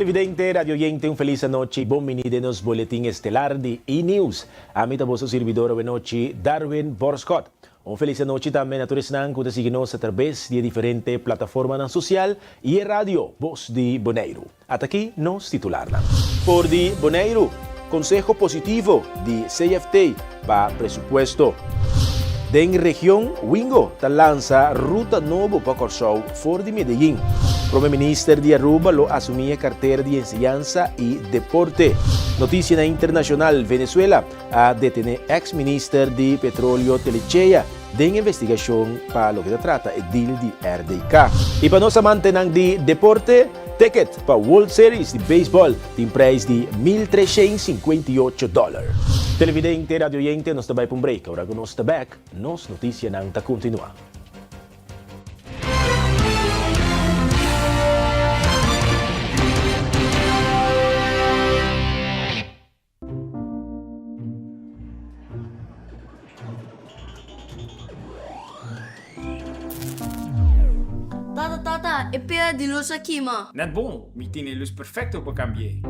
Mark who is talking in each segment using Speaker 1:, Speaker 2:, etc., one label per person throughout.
Speaker 1: Televidente, radioyente, un felis anochi. Bon bini den nos boletin estelar di E-News. Ami ta boso sirbidor awenochi, Darwin Borschot. Un felis anochi tambe na tur esnan ku ta sigui nos atrabes di e diferente plataformanan sosial i e radio Bos di Boneiru. Ata'ki nos titularnan. For di Boneiru, konseho positivo di CFT pa presupuesto. Den region, Wingo ta lansa ruta nobo pa Kòrsou for di Medellin. Prome Minister di Aruba lo asumí e kartera di enseñansa i deporte. Notisianan internashonal, Venezuela a detené eks minister di petroleo Telechea den investigashon pa loke ta trata e deal di RDK. I pa nos amantenan di deporte, ticket pa World Series di beisbòl tin prijs di 1358 dòler. Televidente, radioyente, nos ta bai pa un break. Ora ku nos ta bèk, nos notisianan ta kontinuá.
Speaker 2: Tata, tata, e pera di lus a kima.
Speaker 3: Net bon, mi tin e lus perfecto pa cambi'é.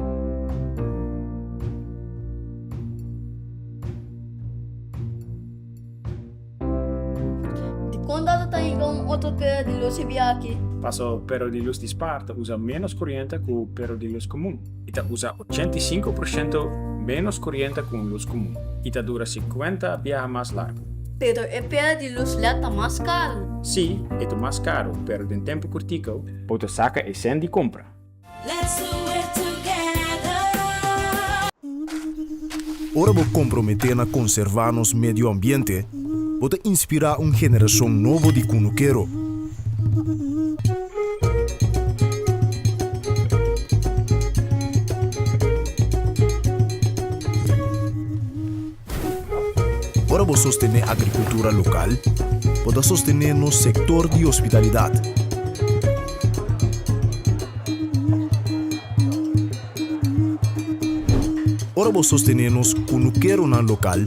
Speaker 2: Dikon tata ta hinka un otro pera di lus e biaha aki?
Speaker 3: Paso pero di lus di spar ta usa ménos koriente ku pero di lus komun. E ta usa 85% ménos koriente ku un lus komun i ta dura 50 biaha mas largu.
Speaker 2: Pero e pera di lus led ta mas karu.
Speaker 3: Sí, e ta mas karu, pero den tempu kurtiku bo ta saka e sèn di kompra.
Speaker 4: Let's do it together.
Speaker 5: Ora bo komprometé na konservá nos medio ambiente, bo ta inspirá un generashon nobo di kunukero. Ora bo sostené agrikultura lokal, bo ta sostené nos sektor di hospitalidat. Ora bo sostené nos kunukeronan lokal,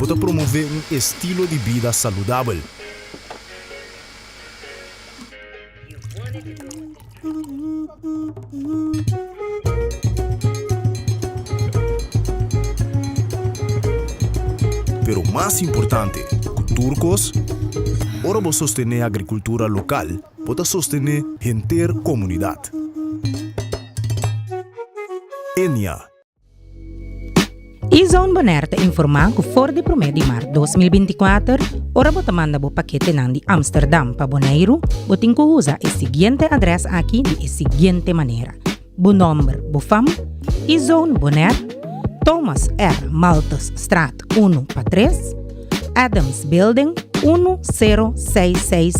Speaker 5: bo ta promové un estilo di bida saludabel. Pero mas importante ku tur kos, ora bo sostené agrikultura lokal, bo ta sostené henter komunidat. Enia.
Speaker 6: E-Zone Bonaire ta informá ku for di promé di mart 2024, ora bo ta manda bo paketenan di Amsterdam pa Boneiru, bo tin ku usa e siguiente adrès aki di e siguiente manera, bo nòmber, bo fam, E-Zone Bonaire, Thomas R. Malthusstraat unu pa tres, Adams Building, 1066.